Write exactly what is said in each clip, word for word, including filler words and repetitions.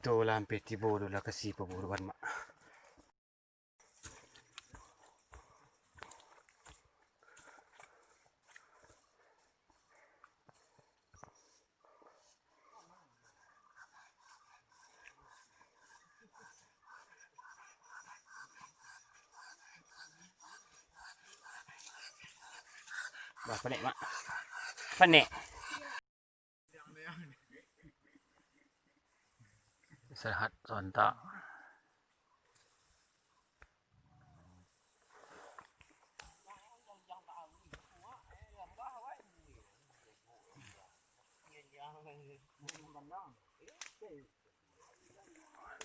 Tu lah ampia tibo tu lah ka si paburuan, Mak. Bah, panek, Mak. Panek. Istirahat sabanta.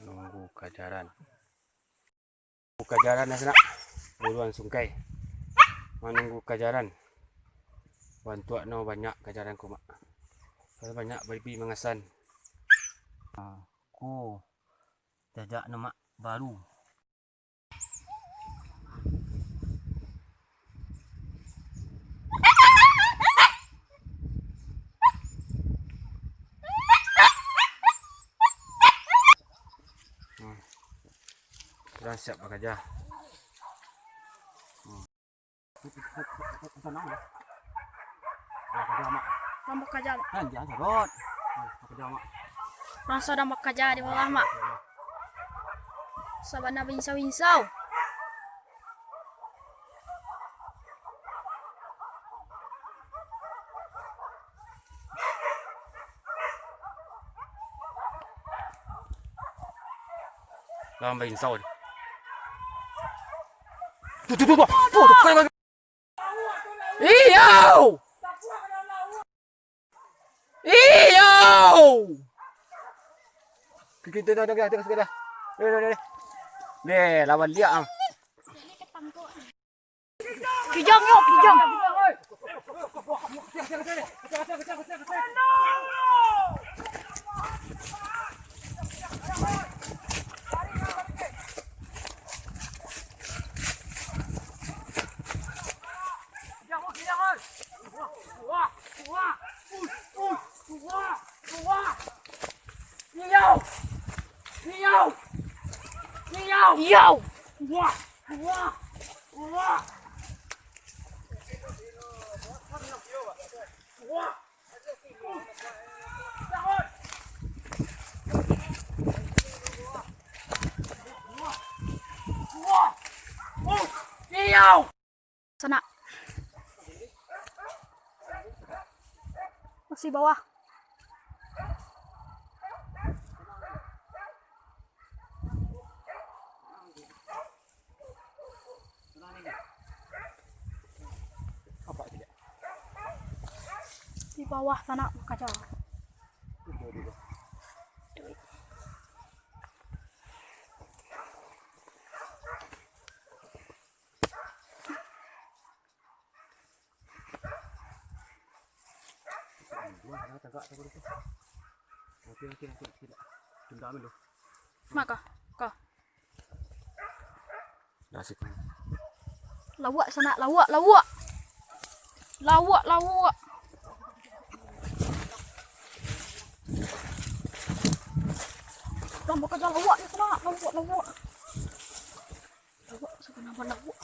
Nunggu kajaran. Kajaran, sanak. Buruan sungkai. Manunggu kajaran. Bantuak no banyak kajaran ko, Mak. Kalau banyak baribi mangasan. Ah, ko jajak no, Mak, baru. Hmm. Urang siap bakaja. Hmm. Urang bakaja, Mak. Urang bakaja di bawah, Mak. Sabana binsau-binsau. Lambai insau. Tu, tu, tu, tu. Tu, tu, kau, kau. Iyo! Iyo! Kita dah, dah, dah, dah, dah. Deh, deh, deh. Deh, lawan dia, ah. Kijang, yo, kijang. Yo! Yo! Yo! Sanak. Masih bawah. Di bawah sanak bakaja. Maka, ka. Lawak sanak, lawak, lawak. Lawak, lawak. Tambah kerja lawak ni sanak, lawak, lawak. Lawak, sanak, lawak.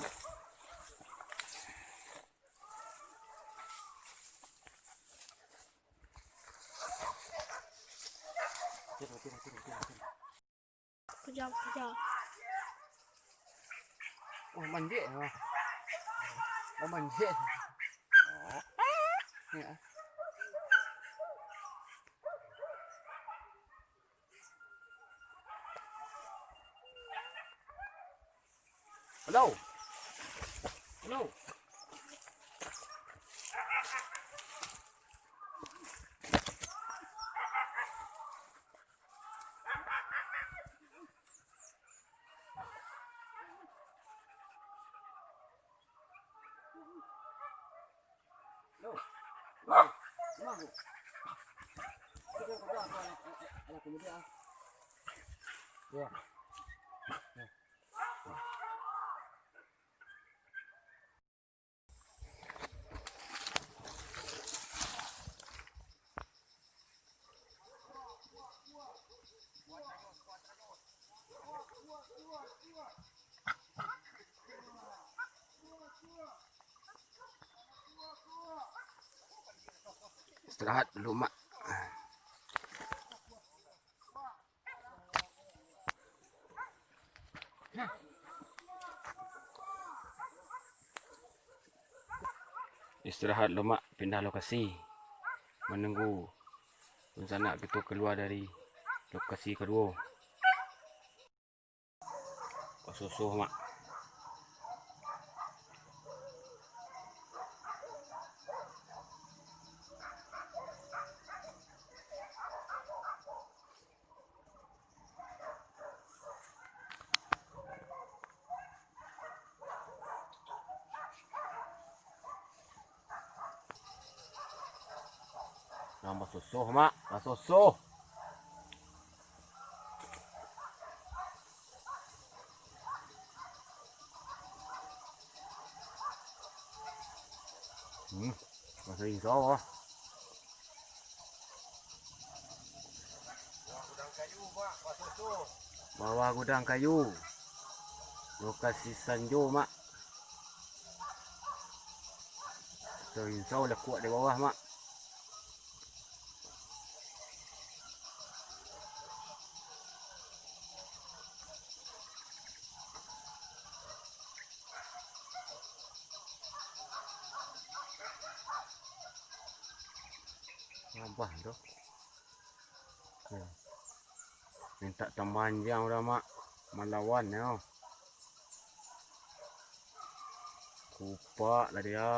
Kejap, kejap. Oh, manjek, oh. Oh, manjek. Ya. Hello. Hello. Istirahat dulu, Mak. Istirahat lo, Mak, pindah lokasi. Manunggu dunsanak kito kalua dari lokasi kaduo. Basoso, Mak. Nah, basoso, Mak. Basoso. Hmm, baso insau ah. Bawah gudang kayu. Lokasi sanjo, Mak. Insau lah kuat di bawah, Mak. Abah tu. Ya. Mintak tambahan jang urang, Mak. Malawan nyo. Kupak lah dia.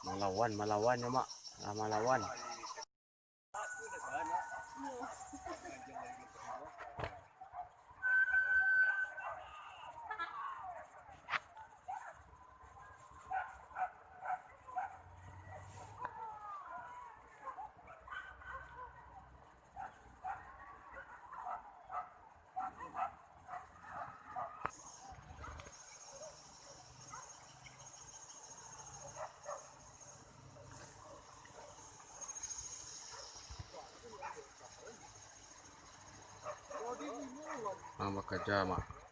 Malawan, malawan nyo, Mak. Lah malawan. Ah, bakaja, Mak.